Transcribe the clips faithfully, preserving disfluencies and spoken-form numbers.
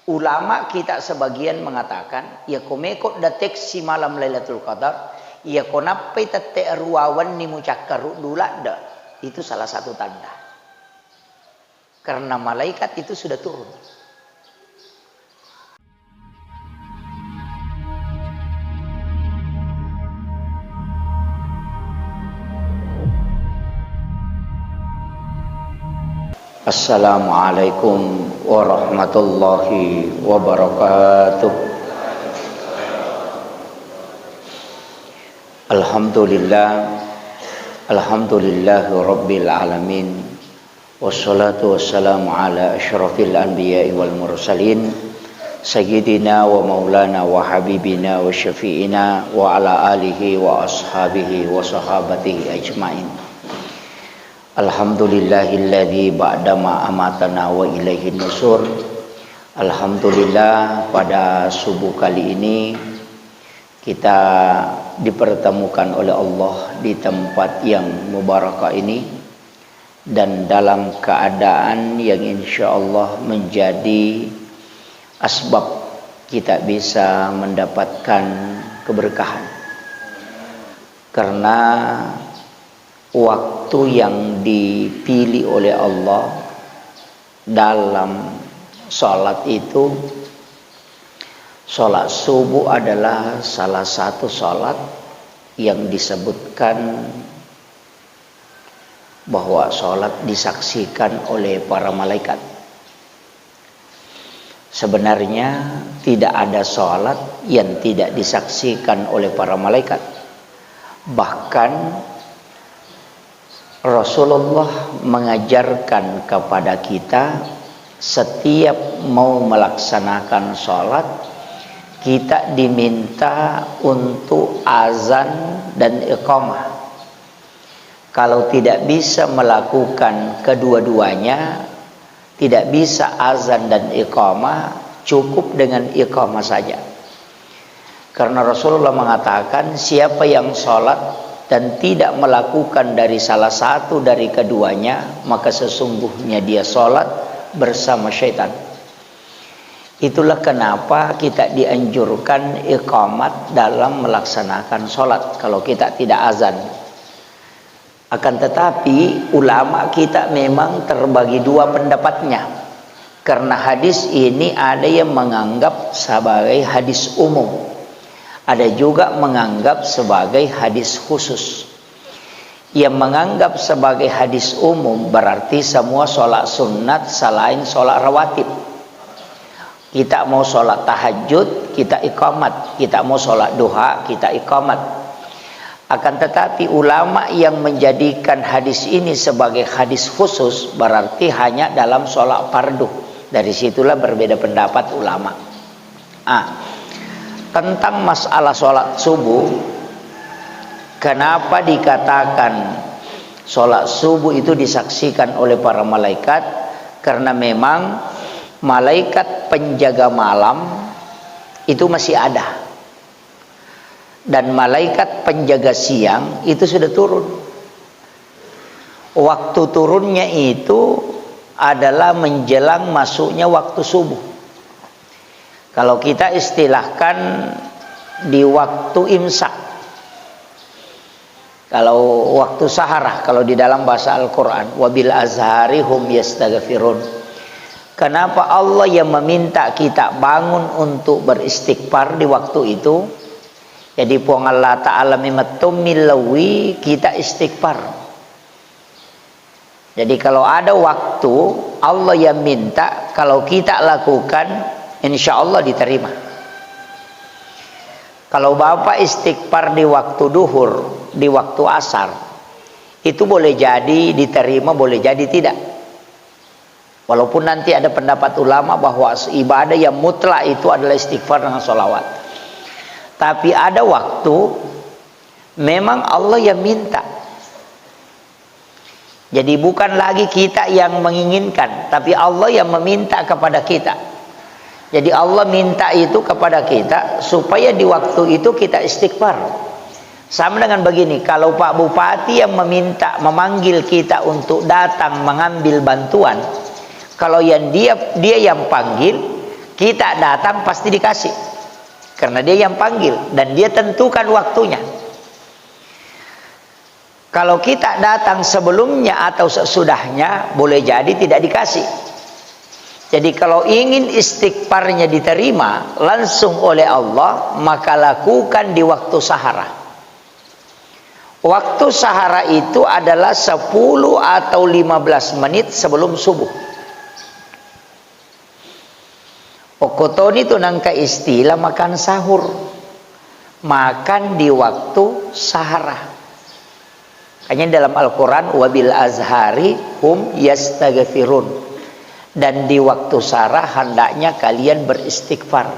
Ulama kita sebagian mengatakan, iya ko meko deteksi malam Lailatul Qadar, iya ko nappai tette rua wenni mucakkaruddu ladde, itu salah satu tanda. Karena malaikat itu sudah turun. Assalamualaikum warahmatullahi wabarakatuh. Alhamdulillah. Alhamdulillahi rabbil alamin. Wassalatu wassalamu ala asyrafil anbiya'i wal mursalin, sayyidina wa maulana wa habibina wa syafi'ina wa ala alihi wa ashabihi wa sahabatihi ajma'in. Alhamdulillahilladzi ba'dama amatana wa ilaihin nusur. Alhamdulillah, pada subuh kali ini kita dipertemukan oleh Allah di tempat yang mubarakah ini, dan dalam keadaan yang insya Allah menjadi asbab kita bisa mendapatkan keberkahan. Karena waktu yang dipilih oleh Allah dalam salat itu, salat subuh adalah salah satu salat yang disebutkan bahwa salat disaksikan oleh para malaikat. Sebenarnya tidak ada salat yang tidak disaksikan oleh para malaikat. Bahkan Rasulullah mengajarkan kepada kita, setiap mau melaksanakan salat, kita diminta untuk azan dan iqamah. Kalau tidak bisa melakukan kedua-duanya, tidak bisa azan dan iqamah, cukup dengan iqamah saja. Karena Rasulullah mengatakan, siapa yang salat dan tidak melakukan dari salah satu dari keduanya, maka sesungguhnya dia salat bersama syaitan. Itulah kenapa kita dianjurkan iqamat dalam melaksanakan salat kalau kita tidak azan. Akan tetapi, ulama kita memang terbagi dua pendapatnya. Karena hadis ini ada yang menganggap sebagai hadis umum, ada juga menganggap sebagai hadis khusus. Yang menganggap sebagai hadis umum berarti semua sholat sunat selain sholat rawatib. Kita mau sholat tahajud, kita iqamat. Kita mau sholat duha, kita iqamat. Akan tetapi, ulama yang menjadikan hadis ini sebagai hadis khusus berarti hanya dalam sholat fardu. Dari situlah berbeda pendapat ulama. Ah, tentang masalah sholat subuh, kenapa dikatakan sholat subuh itu disaksikan oleh para malaikat? Karena memang malaikat penjaga malam itu masih ada. Dan malaikat penjaga siang itu sudah turun. Waktu turunnya itu adalah menjelang masuknya waktu subuh. Kalau kita istilahkan di waktu imsak. Kalau waktu saharah, kalau di dalam bahasa Al-Quran, wabil azhari hum yastaghfirun. Kenapa Allah yang meminta kita bangun untuk beristighfar di waktu itu? Jadi Puang Allah Ta'ala memettum millawi kita istighfar. Jadi kalau ada waktu Allah yang minta, kalau kita lakukan, insya Allah diterima. Kalau Bapak istighfar di waktu duhur, di waktu asar, itu boleh jadi diterima, boleh jadi tidak. Walaupun nanti ada pendapat ulama bahwa ibadah yang mutlak itu adalah istighfar dengan sholawat. Tapi ada waktu memang Allah yang minta. Jadi bukan lagi kita yang menginginkan, tapi Allah yang meminta kepada kita. Jadi Allah minta itu kepada kita supaya di waktu itu kita istighfar. Sama dengan begini, kalau Pak Bupati yang meminta, memanggil kita untuk datang mengambil bantuan, kalau yang dia dia yang panggil, Kita datang pasti dikasih. Karena dia yang panggil dan dia tentukan waktunya. Kalau kita datang sebelumnya atau sesudahnya, boleh jadi tidak dikasih. Jadi kalau ingin istighfarnya diterima langsung oleh Allah, maka lakukan di waktu sahara. Waktu sahara itu adalah sepuluh atau lima belas menit sebelum subuh. Okkotoni tu nangka istilah makan sahur. Makan di waktu sahara. Makanya dalam Al-Quran, "Wabil azhari hum yastaghfirun." Dan di waktu sahara hendaknya kalian beristighfar.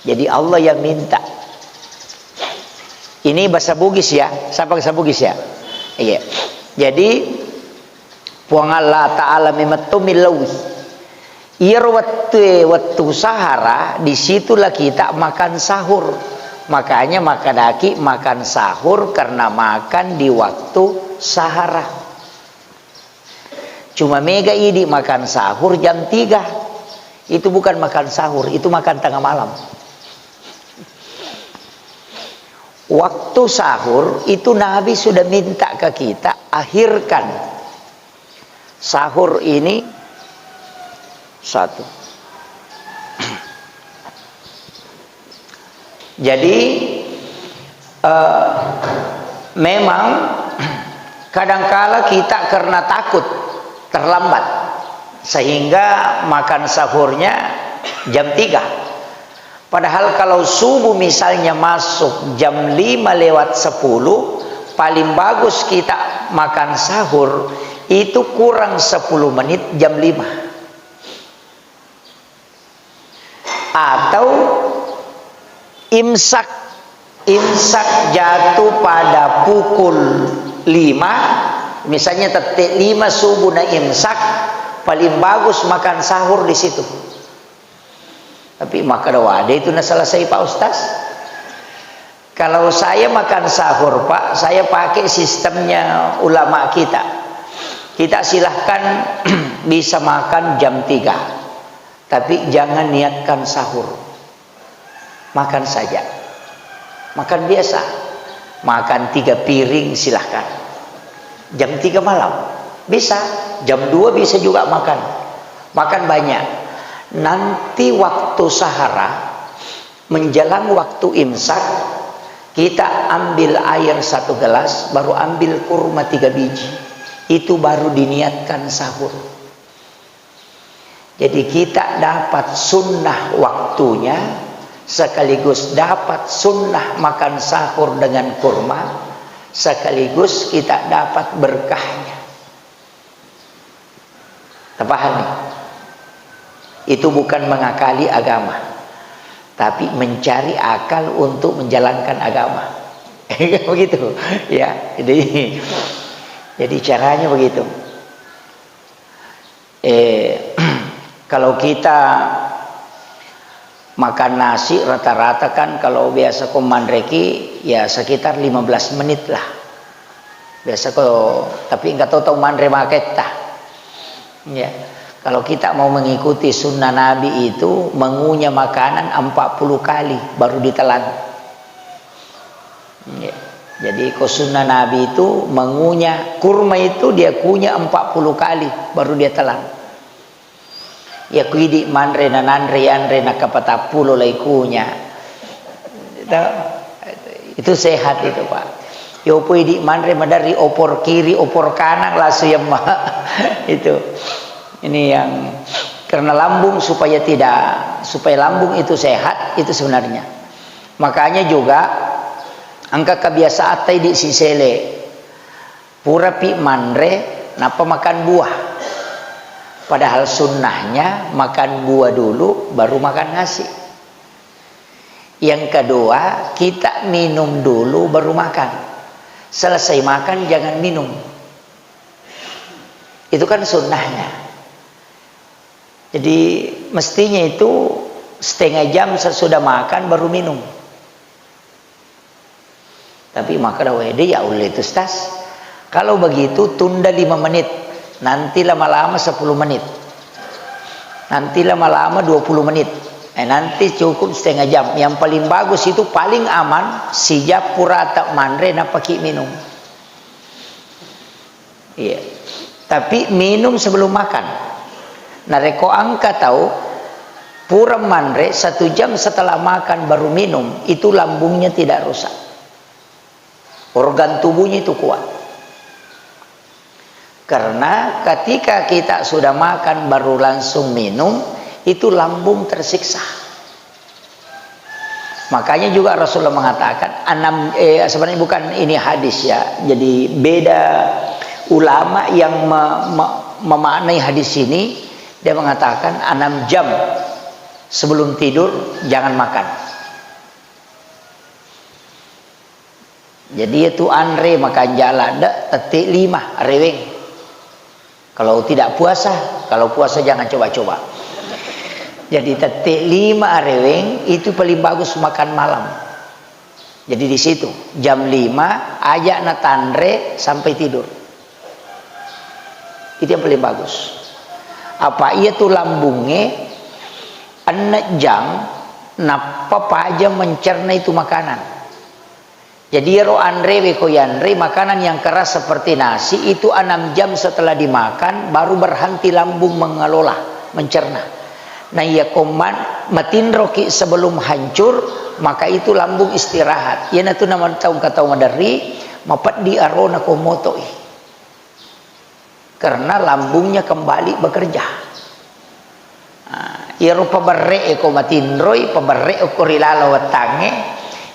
Jadi Allah yang minta. Ini bahasa Bugis ya. Siapa bahasa Bugis ya? Iya. Jadi Puang Allah Ta'ala memetto millauwi. Iyaro wettue, wettu sahara, disitulah kita makan sahur. Makanya makkadaki makan sahur karena makan di waktu sahara. Cuma mega idi makan sahur jam tiga. Itu bukan makan sahur, itu makan tengah malam. Waktu sahur itu Nabi sudah minta ke kita, akhirkan sahur ini satu. Jadi, eh, memang kadangkala kita karena takut terlambat, sehingga makan sahurnya jam tiga. Padahal kalau subuh misalnya masuk jam lima lewat sepuluh, paling bagus kita makan sahur itu kurang sepuluh menit jam lima. Atau imsak, imsak jatuh pada pukul lima, misalnya tette lima subuh na imsak, paling bagus makan sahur di situ. Tapi makkeda wade itu na selesai, Pak Ustaz. Kalau saya makan sahur, Pak, saya pakai sistemnya ulama kita. Kita silahkan bisa makan jam tiga. Tapi jangan niatkan sahur. Makan saja. Makan biasa. Makan tiga piring, silahkan. Jam tiga malam. Bisa. Jam dua bisa juga makan. Makan banyak. Nanti waktu sahara, menjelang waktu imsak, kita ambil air satu gelas, baru ambil kurma tiga biji. Itu baru diniatkan sahur. Jadi kita dapat sunnah waktunya, sekaligus dapat sunnah makan sahur dengan kurma, sekaligus kita dapat berkahnya. Terpahami? Itu bukan mengakali agama, tapi mencari akal untuk menjalankan agama. Begitu, ya. Jadi, jadi caranya begitu. Eh, kalau kita makan nasi rata-rata kan kalau biasa ko manreki ya sekitar lima belas menit lah. Biasa ko, tapi engka to tau manre maketta. Ya. Kalau kita mau mengikuti sunnah Nabi itu mengunyah makanan empat puluh kali baru ditelan. Ya. Jadi ko sunnah Nabi itu mengunyah kurma itu dia kunyah empat puluh kali baru dia telan. Ya, ku idi manre nananre, yanre nakapatappulo laikunya. Itu, itu sehat itu, Pak. Yopo idi manre maderri opor kiri, opor kanan, langsung yemma. Itu. Ini yang karena lambung supaya tidak, supaya lambung itu sehat, itu sebenarnya. Makanya juga engka kebiasaan tai di sisele. Purapi manre, nappa makan buah. Padahal sunnahnya makan buah dulu, baru makan nasi. Yang kedua, kita minum dulu, baru makan. Selesai makan, jangan minum. Itu kan sunnahnya. Jadi, mestinya itu setengah jam sesudah makan, baru minum. Tapi makkeda, "Wede, ya ulle itu, Stas. Kalau begitu, tunda lima menit. Nanti lama-lama sepuluh menit." Nanti lama-lama dua puluh menit. Eh, nanti cukup setengah jam. Yang paling bagus itu, paling aman, sijam purata manre, napaki minum. Iya. Tapi minum sebelum makan. Narekko engka tau pura manre, satu jam setelah makan baru minum, itu lambungnya tidak rusak. Organ tubuhnya itu kuat. Karena ketika kita sudah makan baru langsung minum, itu lambung tersiksa. Makanya juga Rasulullah mengatakan, enam, eh, sebenarnya bukan ini hadis ya, jadi beda ulama yang me-, me-, memaknai hadis ini, dia mengatakan enam jam sebelum tidur jangan makan. Jadi, itu anre makan jala de, tette lima areweng. Kalau tidak puasa, kalau puasa jangan coba-coba. Jadi, tette lima areweng itu paling bagus makan malam. Jadi, di situ jam lima aja natanre sampai tidur. Itu yang paling bagus. Apa iya tu lambungnge enne jam nappa paja mencerna itu makanan. Jadi, iyaro anrewe ko yanre makanan yang keras seperti nasi itu enam jam setelah dimakan, baru berhenti lambung mengelola, mencerna. Nah, iya ko man-, matinroki sebelum hancur, maka itu lambung istirahat. Iyanatu nama tau engka tau maderri, mapeddi arona ko motoi. Karena lambungnya kembali bekerja. Nah, iyaro paberre'e ko matinroi, paberre'e ko ri laleng wettangnge,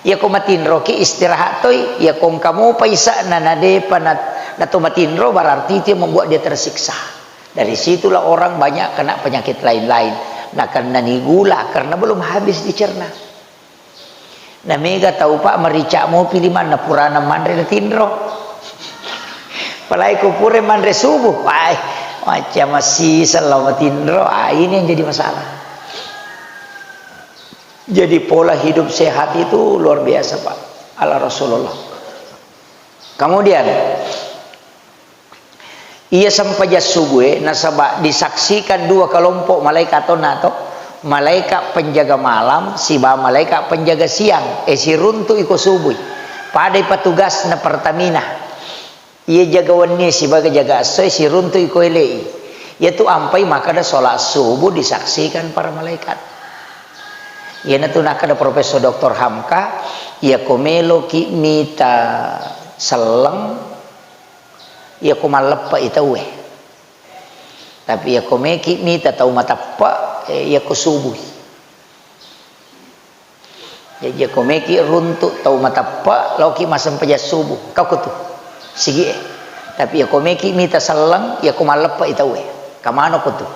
iya ko matinroki istirahat toi, iya ko engka mopa isa'na nadepa na, nato matinro, berarti itu yang membuat dia tersiksa. Dari situlah orang banyak kena penyakit lain-lain. Nakennani gula karena belum habis dicerna. Na mega tau, Pak, merica mopi limanna purana manre natinro. Apalagi ko pura manre subuh, wah, macam masih selalu matinro. Ah, ini yang jadi masalah. Jadi pola hidup sehat itu luar biasa, Pak. Ala Rasulullah. Kemudian, iya sempajang subuh e, nasaba disaksikan dua kelompok malaikat tona to, malaikat penjaga malam siba malaikat penjaga siang, e, siruntu iko subuh. Padai petugasna Pertamina. Iya jaga wenni sibaga jaga esso e siruntu iko ele i. Iya tu ampai makkeda sholat subuh disaksikan para malaikat. Iyanatu nakkeda Profesor Doktor Hamka, iya ko meloki mita selleng, iya ko malleppe'i tauwe. Tapi iya ko meki mita tau mateppe, eh, iya ko subui. Jaji iya ko meki runtu tau mateppe, laoki massempajang subuh, engka ko tu sigie. Tapi iya ko meki mita selleng, iya ko malleppe'i tauwe, engka manokko tu.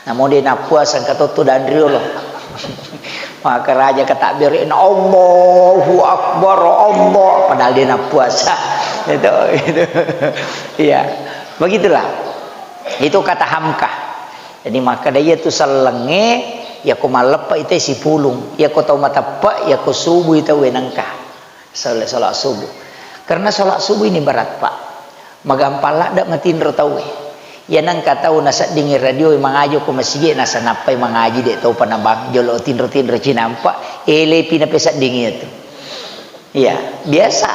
Namo de nappuasa engka to tu danriolo. Makkaraja ka takbirna, "Allahu Akbar, Allah," padahal de nappuasa. Itu, itu. Iya. Begitulah. Itu kata Hamka. Jadi makkeda iya tu sellengnge, iya ko malleppe'i te sipulung. Iya ko tau mateppe, iya ko subui tauwe nengka. Sel-, sholat subuh. Karena sholat subuh ini berat, Pak. Magampang ladde matinro tauwe. Iya nengka tau naseddingi radio mangaji ko masigi, nasanappai mangaji, de taupa nabang, jolo tinro-tinro cinampa, elepi napeseddingi itu. Iya, biasa.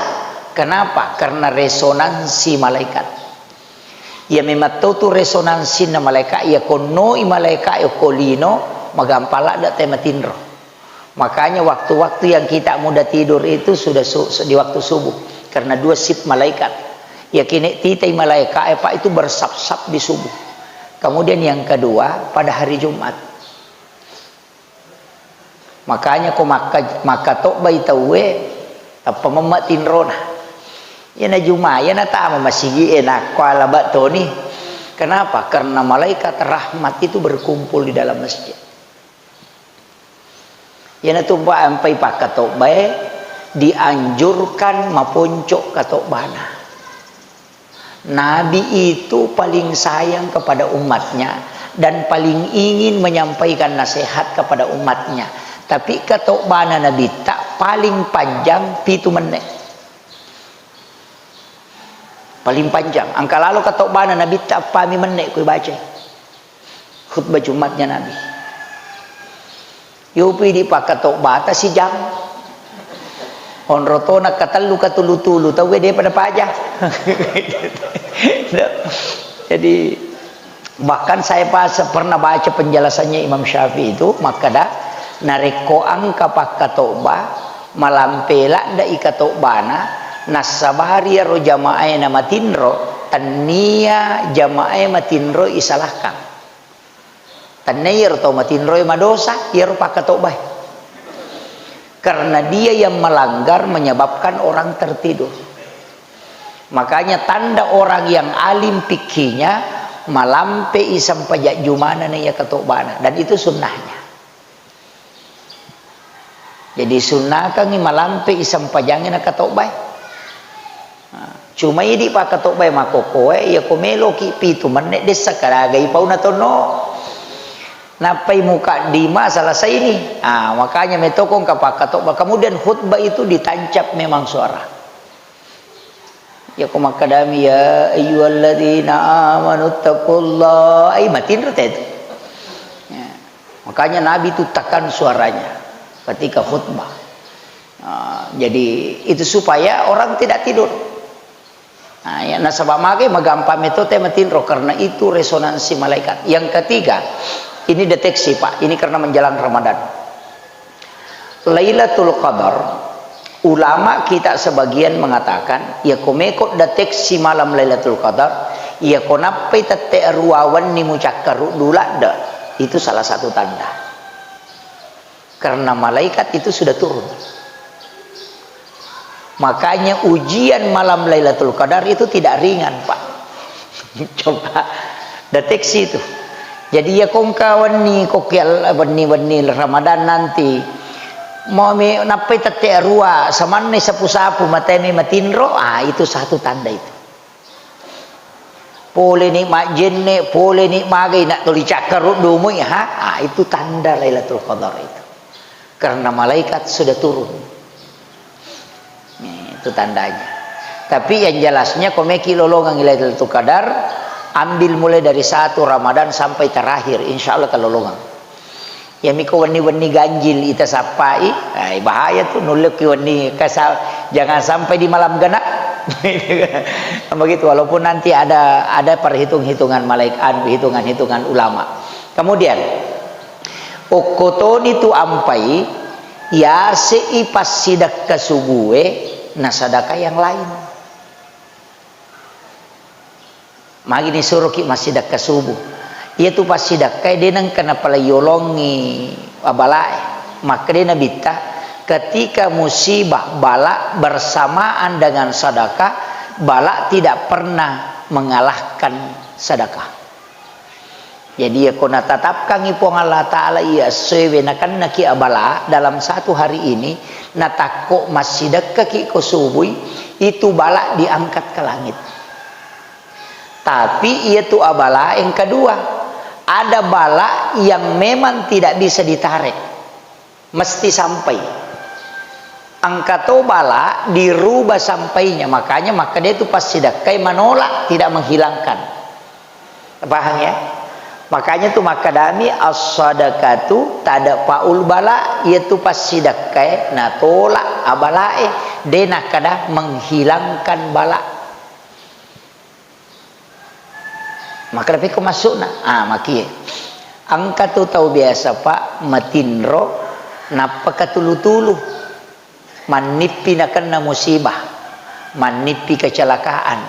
Kenapa? Karena resonansi malaikat. Iya memang tau tu resonansinna malaikat, iya konnoi malaikat, iya ko lino, magampang ladde te matinro. Makanya waktu-waktu yang kita mudah tidur itu sudah su-, su-, di waktu subuh. Karena dua shift malaikat. Yakin titai malaikat, eh, Pak, itu bersap-sap di subuh. Kemudian yang kedua, pada hari Jumat. Makanya ko makka-, makkatobbai tauwe, tappa memma tinrona. Iyana Juma, iyana tama masigi e, nakko alaba toni. Kenapa? Karena malaikat rahmat itu berkumpul di dalam masjid. Iyanatu, Pak, ampai pakkatobbae dianjurkan maponco katobbana. Nabi itu paling sayang kepada umatnya dan paling ingin menyampaikan nasihat kepada umatnya. Tapi katobbana Nabitta paling panjang pitu menne. Paling panjang. Engka lalo katobbana Nabitta eppami menne kui bacai. Khutbah Jumatnya Nabi. Yopi di pakkatobbata sijam. Onro tona katellu katulu-tulu tauwe de pada paja. Jadi, bahkan saya pas pernah baca penjelasannya Imam Syafi'i itu, makkada, narekko engka pakkatobba, malampe ladde'i katobbana, nassabari iyaro jamaae namatinro, tennia jamaae matinro isalahkan. Tennia iyaro tau matinroe madosa, iyaro pakkatobbae. Karena dia yang melanggar menyebabkan orang tertidur. Makanya tanda orang yang alim fikihnya, malampe'i sempajang jumana na iya katobbana. Dan itu sunnahnya. Jadi sunnakangngi malampe'i sempajangnge na katobbae. Nah, cuma idi pakkatobbae makkokkoe, iya ko meloki pitu menne dessa karagai pauna tonno. Nappai mukaddimah selesai ini. Ah, makanya metokong ka pakkatobba. Kemudian khutbah itu ditancap memang suara. Iya ko makkadami, "Ya ayyuhalladzina amanu taqullah." Ai matinro te itu. Ya. Makanya Nabi itu tekan suaranya ketika khutbah. Ah, jadi itu supaya orang tidak tidur. Nah, ya, nasaba mage magampang metode matinro karena itu resonansi malaikat. Yang ketiga, ini deteksi, Pak. Ini karena menjelang Ramadan. Lailatul Qadar, ulama kita sebagian mengatakan, iya ko meko deteksi malam Lailatul Qadar, iya ko nappai tette arua wenni mucakkaruddu ladde, itu salah satu tanda. Karena malaikat itu sudah turun. Makanya ujian malam Lailatul Qadar itu tidak ringan, Pak. Coba deteksi itu. Jadi iya ko engka wenni, ko kial-, wenni-wenni Ramadan nanti, mau me-, nappai tette arua, samanne sapu-sapu, matemi matinro, ah, itu satu tanda itu. Poleni majjenne, poleni magai, nak tuli cakkaruddu mui, ha? Ah, itu tanda Lailatul Qadar itu. Karena malaikat sudah turun. Nih, itu tandanya. Tapi yang jelasnya, ko meki lolongang Lailatul Qadar, ambil mulai dari satu Ramadan sampai terakhir, insya Allah talolongang. Iya miko wenni-wenni ganjil ita sappai, ai, bahaya tu, nulleki wenni kasa-, jangan sampai di malam genap. Begitu, walaupun nanti ada, ada perhitung-hitungan malaik-, anu, hitungan-hitungan ulama. Kemudian, okkotoni tu ampai, yase'i passidekka subue, na sadaka yang lain. Magi nisuroki massidekka subuh. Iyatu passidekkae de nengka napalaiolongi abalae. Makkeda Nabitta, ketika musibah bala bersamaan dengan sedekah, bala tidak pernah mengalahkan sedekah. Jadi, iyako natatapkangngi Puang Allah Ta'ala iya essoewe nakennaki abala dalam satu hari ini, natakko massidekkaki ko subui, itu bala diangkat ke langit. Tapi iyatu abala yang kedua, ada bala yang memang tidak bisa ditarik. Mesti sampai. Engka to bala dirubah sampainya, makanya makkeda tu passidekkai menolak, tidak menghilangkan. Paham ya? Makanya tu makkedami as-sadaqatu tadfa'ul bala, iyatu passidekkai natolak abalae, de nakkeda menghilangkan bala. Makkeda pekko maksudna? Ah, makie. Engka tu tau biasa, Pak, matinro, nappa katulu-tulu. Mannippi nakenna musibah, mannippi kecelakaan,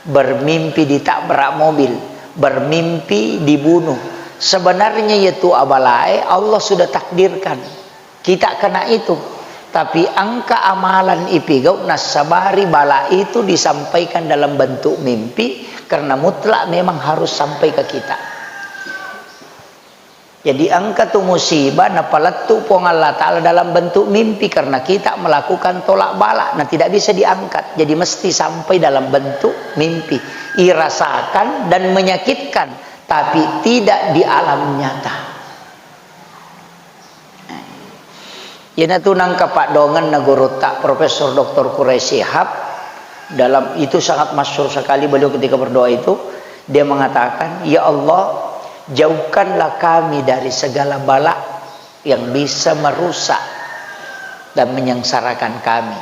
bermimpi ditabrak mobil, bermimpi dibunuh. Sebenarnya iyatu abalae Allah sudah takdirkan. Kita kena itu. Tapi engka amalan ipigau nassabari bala itu disampaikan dalam bentuk mimpi, karena mutlak memang harus sampai ke kita. Jadi engka tu musibah napalettu Puang Allah Ta'ala dalam bentuk mimpi karena kita melakukan tolak bala, nah tidak bisa diangkat. Jadi mesti sampai dalam bentuk mimpi, irasakan dan menyakitkan, tapi tidak di alam nyata. Iyanatu nangka paddoangenna gurutta Profesor Doktor Quraish Shihab, dalam itu sangat masyhur sekali beliau ketika berdoa itu, dia mengatakan, "Ya Allah, Jauhkanlah kami dari segala bala yang bisa merusak dan menyengsarakan kami.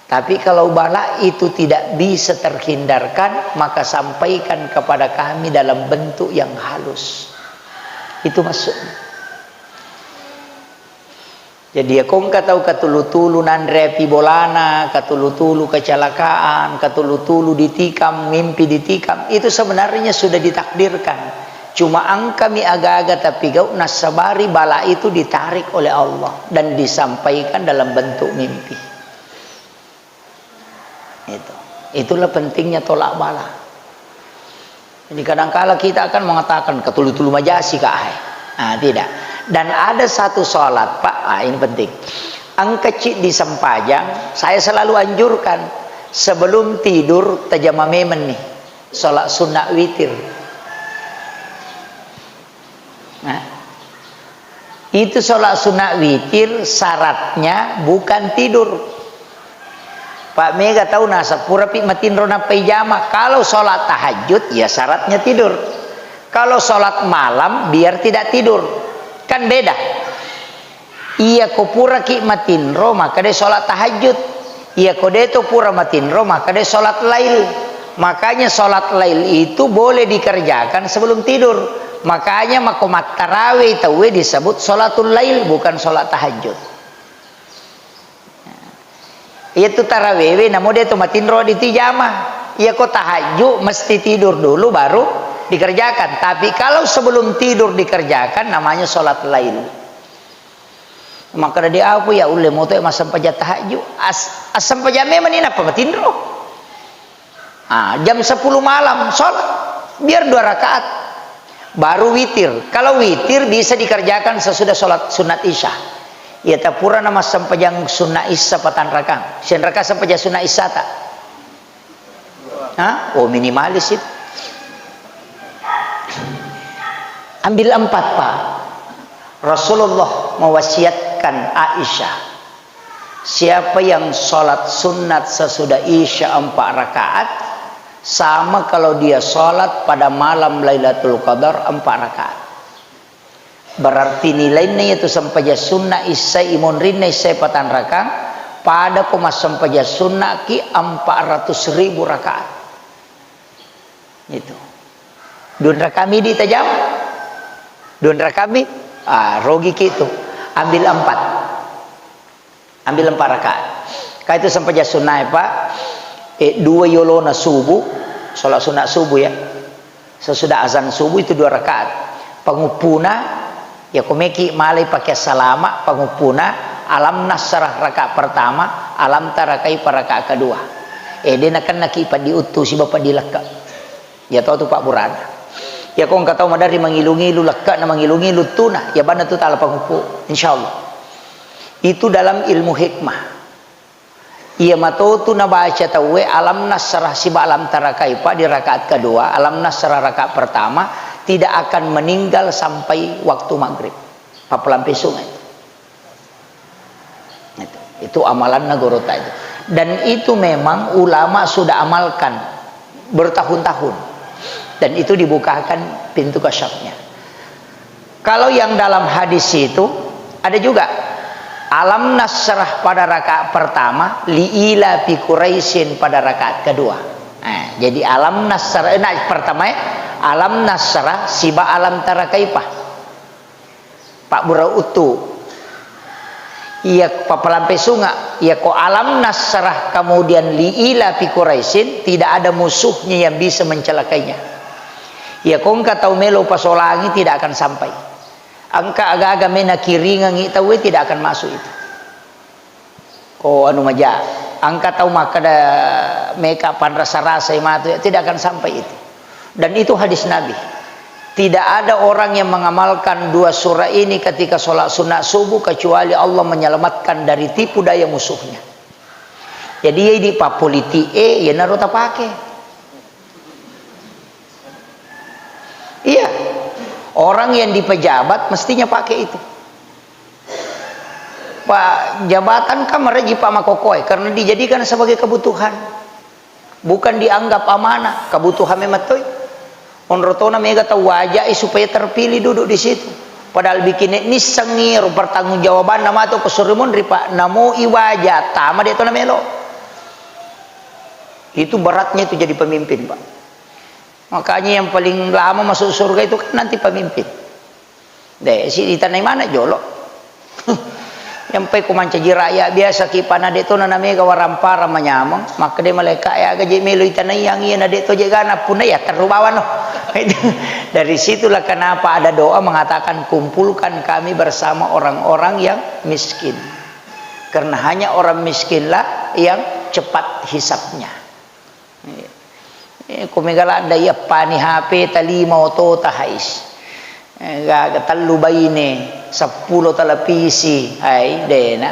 Tapi kalau bala itu tidak bisa terhindarkan, maka sampaikan kepada kami dalam bentuk yang halus. Itu maksudnya. Jadi, ya, ko engka tau katulu-tulu nanre api bolana, katulu-tulu kecelakaan, katulu-tulu ditikam, mimpi ditikam, itu sebenarnya sudah ditakdirkan. Cuma engkami aga-aga tapi gau nasabari bala itu ditarik oleh Allah dan disampaikan dalam bentuk mimpi. Itu. Itulah pentingnya tolak bala. Jadi kadangkala kita akan mengatakan, "Katulu-tulu majasi, Kak, hai." Ah, tidak. Dan ada satu sholat, Pak, ah, ini penting. Engka ciddi sempajang, saya selalu anjurkan, sebelum tidur, tajama memeng nih. Sholat sunnah witir. Nah, itu sholat sunnah witir syaratnya bukan tidur. Pak, mega tau naseng purapi matinro nappai jama. Kalau sholat tahajud, ya syaratnya tidur. Kalau sholat malam, biar tidak tidur. Kan beda. Iya ko puraki matinro, maka de sholat tahajud. Iya ko de to pura matinro, maka de sholat lail. Makanya sholat lail itu boleh dikerjakan sebelum tidur. Makanya mako mattarawe tauwe disebut sholatul lail, bukan sholat tahajud. Iya tu tarawewe, namo de to matinro ditijama. Iya ko tahajud mesti tidur dulu baru dikerjakan. Tapi kalau sebelum tidur dikerjakan, namanya sholat lail. Makkeda, "Di apa ya ulle moto e massempajang tahajud?" As-, assempajang memang ni nappa matinro. Ah, jam sepuluh malam sholat, biar dua rakaat. Baru witir. Kalau witir bisa dikerjakan sesudah sholat sunat isya. Iya ta purana massempajang sunat isya patang rakang. Sen rakaat sempajang sunat isya ta? Hah? Oh, minimalis itu. Ambil empat, Pak. Rasulullah mewasiatkan Aisyah, siapa yang sholat sunat sesudah Isya empat rakaat, sama kalau dia sholat pada malam Lailatul Qadar empat rakaat. Berarti nilainna itu sempajang sunna issai imonrinna issai patang rakang, pada ko massempajang sunna ki empat ratus ribu rakaat. Itu. Dua rakami di tajam. Dua rakami, ah, rogi ki itu. Ambil empat. Ambil empat rakaat. Ka itu sempajang sunnae, Pak. Eh, dua yolona subuh, sholat sunat subuh ya. Sesudah azan subuh itu dua rakaat. Panguppuna, ya komeki malai pakai salama, panguppuna, alam nasrah rakaat pertama, alam tara kaifa rakaat kedua. Eh, de nakennaki paddi uttu siba paddi lekka. Ya tau tu pabburana. Ya ko engka tau maderri mangilu-ngilu, lekkana mangilu-ngilu tuna, ya banna tu tala panguppu, insyaallah. Itu dalam ilmu hikmah. Iya matotu nabaca tauwe alam nasrah siba alam tara kaifa di rakaat kedua, alam nasrah rakaat pertama, tidak akan meninggal sampai waktu maghrib. Pappelampe sungai. Itu, itu amalanna gorota itu. Dan itu memang ulama sudah amalkan bertahun-tahun. Dan itu dibukakan pintu kasyafnya. Kalau yang dalam hadis itu, ada juga alam nasrah pada rakaat pertama, liila fi Quraisyin pada rakaat kedua. Nah, jadi alam nasrah, nah, pertama ya, alam nasrah siba alam tara kaifa. Pabbura uttu. Iya, pappelampe sunga. Iya ko alam nasrah kemudian liila fi Quraisyin, tidak ada musuhnya yang bisa mencelakainya. Iya ko engka tau melo pasolangi, tidak akan sampai. Engka aga-aga mena kiringangi tauwe, tidak akan masuk itu. Ko anu maja, engka tau makkeda meka panrasa-rasai matu, ya, tidak akan sampai itu. Dan itu hadis Nabi. Tidak ada orang yang mengamalkan dua surah ini ketika sholat sunat subuh kecuali Allah menyelamatkan dari tipu daya musuhnya. Jadi, ya, di papolitik, eh, ya, naro tapake. Iya. Orang yang di pejabat mestinya pakai itu. Pak, jabatan kan mereji Pak Makokoe karena dijadikan sebagai kebutuhan. Bukan dianggap amanah, kebutuhan memang toi. Onro tona mega tau waja'i supaya terpilih duduk di situ. Padahal bikin nissengngi ro pertanggungjawabanna matu ko suri monri, Pak. Namo iwaja tama de' tona melo. Itu beratnya itu jadi pemimpin, Pak. Makanya yang paling lama masuk surga itu kan nanti pemimpin. De', si ditanai mana jolo. Yang pai ko mancaji rakyat biasa ki, Pak, na de' tona na mega waramparang manyameng, makkeda malaika, "Ya aga je melo itanaiang iya na de' to je gana punna ya terru bawano." Itu. Dari situlah kenapa ada doa mengatakan, "Kumpulkan kami bersama orang-orang yang miskin." Karena hanya orang miskinlah yang cepat hisabnya. Eh, ko mega ladda iya pani H P ta lima otota hais. Eh, gaga tellu baine, seppulo televisi, hai, dena.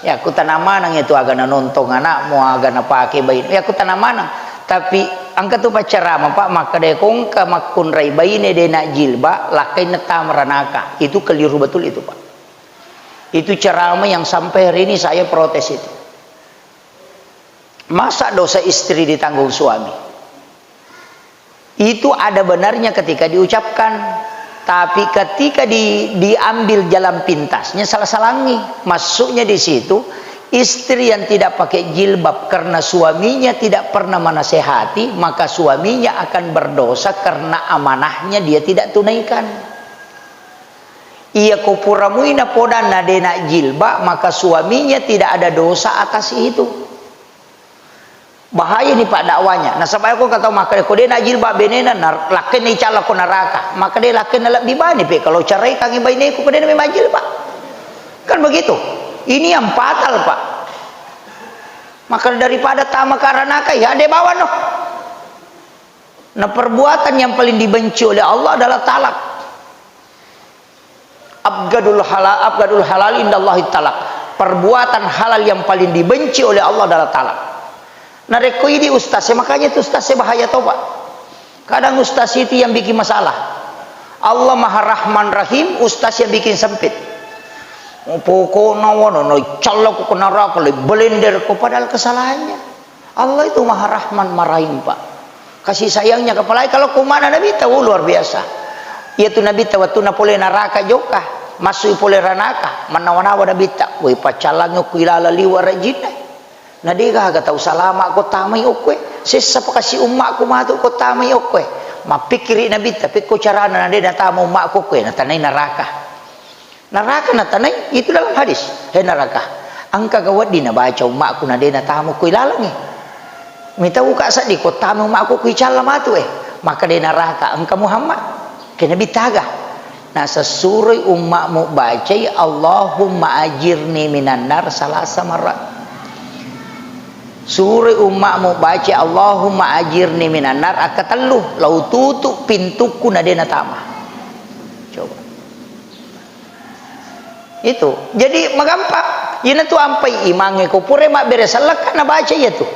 Ya, ku tanang maneng itu aga nanontong anakmu, aga napake baine. Ya, ku tanang maneng. Tapi engka tu paccarama, Pak, makkeda ko engka makkunrai baine dena jilbab, lakkainna tama ranaka. Itu keliru betul itu, Pak. Itu ceramah yang sampai hari ini saya protes itu. Masa dosa istri ditanggung suami? Itu ada benarnya ketika diucapkan, tapi ketika di-, diambil jalan pintasnya, salah-salangi. Maksudnya di situ, istri yang tidak pakai jilbab karena suaminya tidak pernah menasehati, maka suaminya akan berdosa karena amanahnya dia tidak tunaikan. Iya ko pura mui napodanna dena jilbab, maka suaminya tidak ada dosa atas itu. Bahaya ni, Pak, dakwanya. Nasaba ko engka tau makkeda, ko dena jilbab benena, na-, lakkainna icalla ko naraka. Makkeda lakkainna lebbi bani pe, kalau ceraikangi baineku, ko dena memang jilbab. Kan begitu. Ini yang fatal, Pak. Maka daripada tama ka ranaka, ya de' bawano. Nah, perbuatan yang paling dibenci oleh Allah adalah talak. Abgadul halal, abgadul halal indallahi talak. Perbuatan halal yang paling dibenci oleh Allah adalah talak. Narekko idi ustaz, makanya itu ustaz bahaya to, Pak. Kadang ustaz itu yang bikin masalah. Allah Maha Rahman Rahim, ustaz yang bikin sempit. Pokokna wono, no, calla ko neraka, le belender ko, padahal kesalahannya. Allah itu Maha Rahman, Marahim, Pak. Kasih sayangnya, apalagi kalau ko umma'na Nabitta, oh, luar biasa. Iyatu Nabitta wettunna pole naraka jokka, massui pole ranaka, mannawa-nawa Nabitta, woi, paccallangi okko ilala liwa rajinna. Na de' gaga tau salama ko tamai okkoe, sessa pakasi umma'ku matu ko tamai okkoe. Mappikkiri Nabitta, pekko carana na de' natama umma'ku okkoe, natanai naraka. Naraka natanai, itu dalam hadis. He naraka, engkaga wedding nabaca umma'ku na de' natama ko ilalengnge? Mitauka seddi ko tama umma'ku ko icalla matu e. Maka de' naraka, engka Muhammad. Ke Nabi taga. Nasessuroi umma'mu bacai, "Allahumma ajirni minan nar" salasa marrat. Suroi umma'mu bacai, "Allahumma ajirni minan nar" akkatellu, lao tutu pintukku na de' natama. Coba. Itu. Jadi magampang. Iyanatu ampai imangnge ko pura mabbere sellekka nabaca iyatu.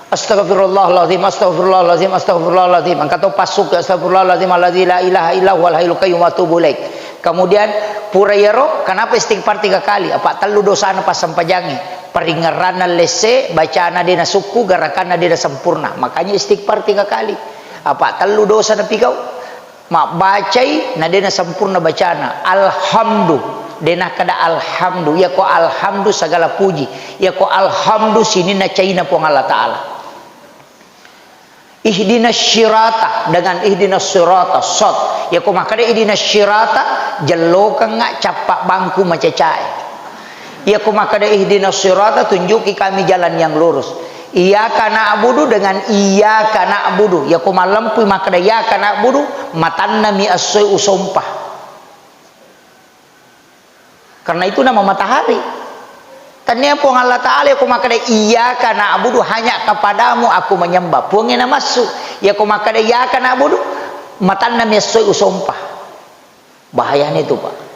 Astagfirullahaladzim, astagfirullahaladzim, astagfirullahaladzim. Engka to passukke, astagfirullahaladzim alladzi la ilaha illa huwal hayyul qayyum wa atubu ilaik. Kemudian pura iyaro, kenapa istighfar tiga kali? Apa tellu dosana passempajangnge. Paringngeranna lesse, bacana de' nasukku, garakanna de' nasempurna. Makanya istighfar tiga kali. Apa tellu dosa napigau. Mabbacai na de' nasempurna bacana. Alhamdu. De' nakkeda alhamdu. Iyako alhamdu segala puji. Iyako alhamdu sininna caina Puang Allah Ta'ala. Ihdinas sirata dengan ihdinas sirata, sot. Iyako makkeda ihdinas sirata, jellokengnga cappa bangku macacae. Iyako makkeda ihdinas sirata, tunjuki kami jalan yang lurus. Iyyaka na'budu dengan iyyaka na'budu. Iyako mallempui makkeda iyyaka na'budu, matannami essoe usompa. Karena itu nama matahari. Tania Puang Allah Ta'ala, iyako makkeda iyyaka na'budu, hanya kepadamu aku menyembah. Puangnge namassu. Iyako makkeda iyyaka na'budu, matannami essoe usompa. Bahayana itu, Pak.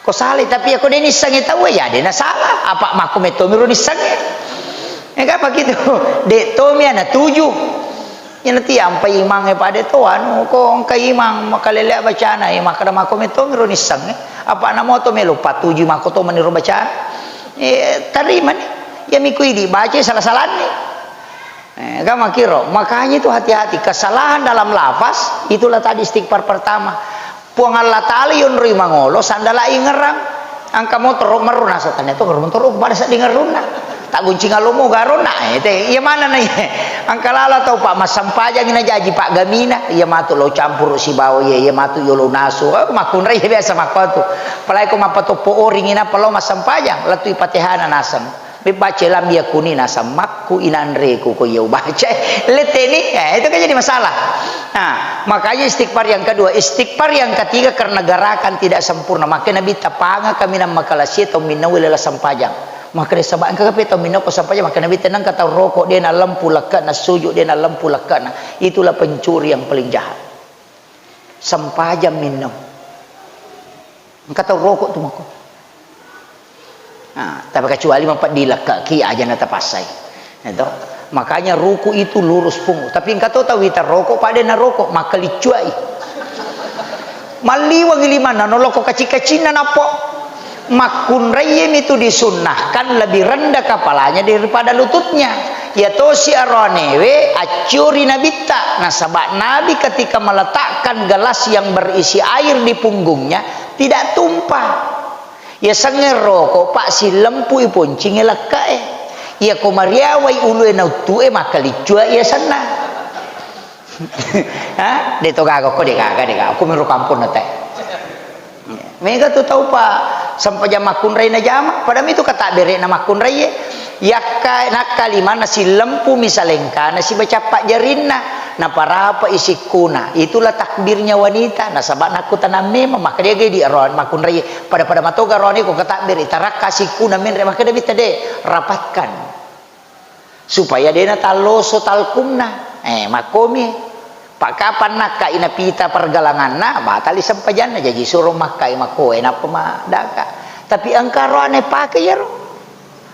Ko salai, tapi iyako de' nissengngi tauwe, ya de' nasala. Apa makko metto miro nissengngi. Ya kan begitu. De' tomi ana tuju. Iyana tiampai imangnge, Pak, de' to anu, ko engka imang makalelea bacana, eh, makkeda makko metto miro nissengngi. Apa namo to melo patuju makko to maniro bacana. Eh, tarimani. Iyami ko idi bacai sala-salanni. Eh, kan makkiro, makanya itu hati-hati. Kesalahan dalam lafaz, itulah tadi istighfar pertama. Puang Allah Ta'ala yonroi mangolo, sandala ingerang. Engka motoro, merru nasa tanya to, merru motoro, pada sedding ngerrunna. Tak gunci ngalomo garona, eh, te, iya mana na iya. Engka lala tau, Pak, massempajang na jaji, Pak, gamina, iya matu lo campuru sibawa, iya, iya matu yolo nasu. Eh, makkunrai biasa makko tu. Apalagi ko mappatoppo oring ina, palo massempajang, lettu Fatihana naseng. Mebbaca lam yakuni naseng makku inanreku ko iya ubaca. Leteni, eh, itu kan jadi masalah. Nah, makanya istighfar yang kedua, istighfar yang ketiga karena gerakan tidak sempurna. Makanya Nabi tapanga kaminang makalasie tau minnaui lala sempajang. Maka dia sebab engka kape tau minnaui ko sempajang, maka Nabi tenang kata rokok dia na lempu lekka na sujud dia na lempu lekka na. Itulah pencuri yang paling jahat. Sempajang minno. Engka tau rokok tu mako. Nah, tapi kecuali mapeddi lekkaki aja na tapassai. Itu. Makanya ruku itu lurus pungu. Tapi engka to tau wita rokok, pada na rokok, makkaliccuai. Malliwang limanna, noloko kaci-kacinna nappo. Makkunraiye mitu disunnahkan lebih rendah kepalanya daripada lututnya. Iya tosi aroanewe acciori Nabitta, nasaba Nabi ketika meletakkan gelas yang berisi air di punggungnya, tidak tumpah. Iya sengnge roko, Pak, sillempu i poncinge lekke'e. Iya ko mariawai ulue na uttu'e, makkaliccuai iya senna. Ha? De to gaga ko, de gaga, de gaga. Ko miro kampung na te. Mega tu tau, Pak, sempajang makkunrai na jama, pada mitu katabbere na makkunrai e. Yakka, nakka limanna sillempu misalengkana sibaca pajjarinna, naparapa isikkuna. Itulah takbirnya wanita, nasaba nakkutanang memang, maka dia gedi aroan makkunrai e. Pada-pada matoga aroane ko katabbere, tarakka sikkuna menre, maka dia bita de, rapatkan. Supaya de natalloso talkunna. Eh, makkomi. Pa kapan nakkai napita pergelanganna, batali sempajanna, jaji suro makkai makkoe, nappa madaka. Tapi engka roane pake iyaro.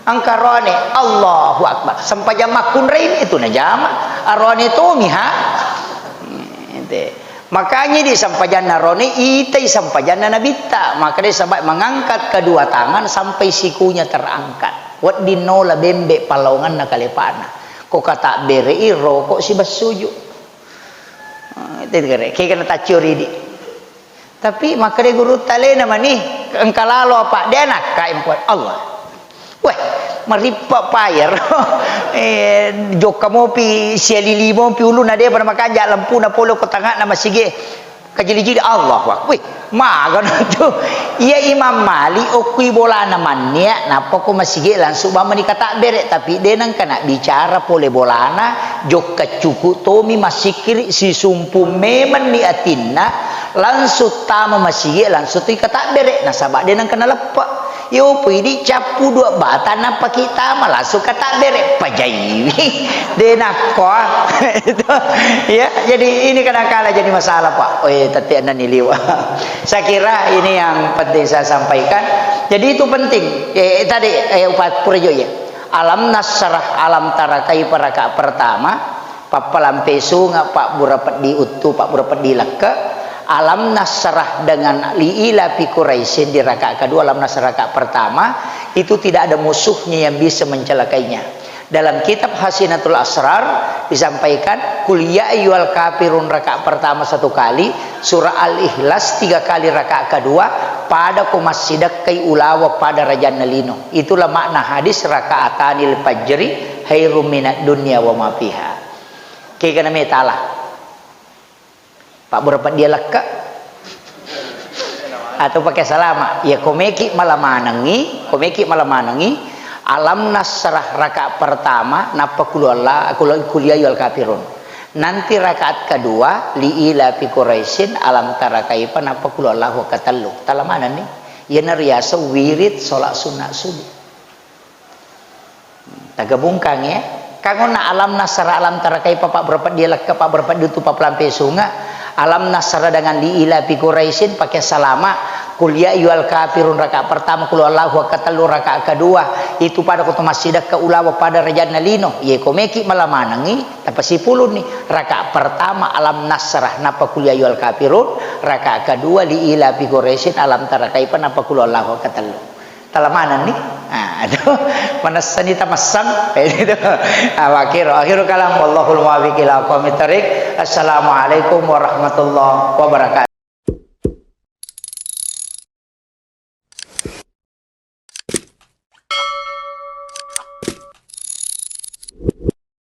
Engka roane, Allahu Akbar. Sempajang makkunrai itu najama. Aroane tomi, ha? Ente. Makanya di sempajanna rone, itai sempajanna Nabitta. Maka dia sebab mengangkat kedua tangan sampai sikunya terangkat. Wedding nola bembe palaonganna kalepana. Ko katabbere i roko sibassuju. Ah, itu kere. Kega na taccio ridi. Tapi makkeda guru talena mani, engka lalo apa? De nakkai empuan Allah. Weh, marippa payar. Eh, jokka mopi, sialili mopi uluna, de pada makanja lempuna pole ko tangana masige. Kajili-jili, Allahu Akbar. Wih, magana tu. Iya Imam Malik okkui bolana mannia, nappa ko masige langsung bamani katabbere, tapi de nengka na bicara pole bolana, jokka cuku tomi massikkiri, sisumpu memenni atinna, langsung tama masige, langsung tu katabbere, nasaba de nengka naleppe. Yo, pui di cappu dua bata, nappaki tama, langsung katabbere, pajaiwi. De nakko, ah. Itu, ya, jadi ini kadangkala jadi masalah, Pak. Oh, iya, tette annani liwa. Saya kira ini yang penting saya sampaikan. Jadi itu penting. Eh, tadi, eh, upat pura jo, ya. Alam nasrah, alam tara kaifa rakaat pertama. Pappalampe sunga, pabbura peddi uttu, pabbura peddi lekke. Alam nasrah dengan li ila fi Quraisyin di rakaat kedua, alam nasrah rakaat pertama, itu tidak ada musuhnya yang bisa mencelakainya. Dalam kitab Hasinatul Asrar disampaikan, kul ya ayyuhal kafirun rakaat pertama satu kali, surah Al-Ikhlas tiga kali rakaat kedua, pada ko massidekkai ulawa pada rajanna lino. Itulah makna hadis rakaatanil fajri khairum minad dunya wa ma fiha. Kega na metala. Pabbura peddi lekke. Atau pakai salama. Ya, komeki mala manengi, komeki mala manengi, alam nasrah rakaat pertama, nappa kul huwallah, kul, kul ya ayyuhal kafirun. Nanti rakaat kedua, li ila fi Quraisyin, alam tara kaifa, nappa kul huwallahu katellu. Tala manenni. Iyana riaseng wirid sholat sunnah subuh. Tagabungkang, ya. Kangonna alam nasrah, alam tara kaifa, pabbura peddi lekke, pabbura peddi uttu, pappalampe sunga. Alam nasrah dengan li ila fi Quraisyin pakai salama. Kul ya ayyuhal kafirun rakaat pertama, kul huwallahu ahad katellu rakaat kedua. Itu pada ko to massidekka ulawa pada rajanna lino. Ye komeki mala manengi, tapasipulunni. Rakaat pertama alam nasrah, nappa kul ya ayyuhal kafirun. Rakaat kedua li ila fi Quraisyin, alam tara kaifa, nappa kul huwallahu ahad katellu. Tala manenni. Ah, itu manessani tamassang. Itu. Ah, akhir, akhir kalam, wallahul muwaffiq ila aqwamit thariq. Assalamualaikum warahmatullahi wabarakatuh.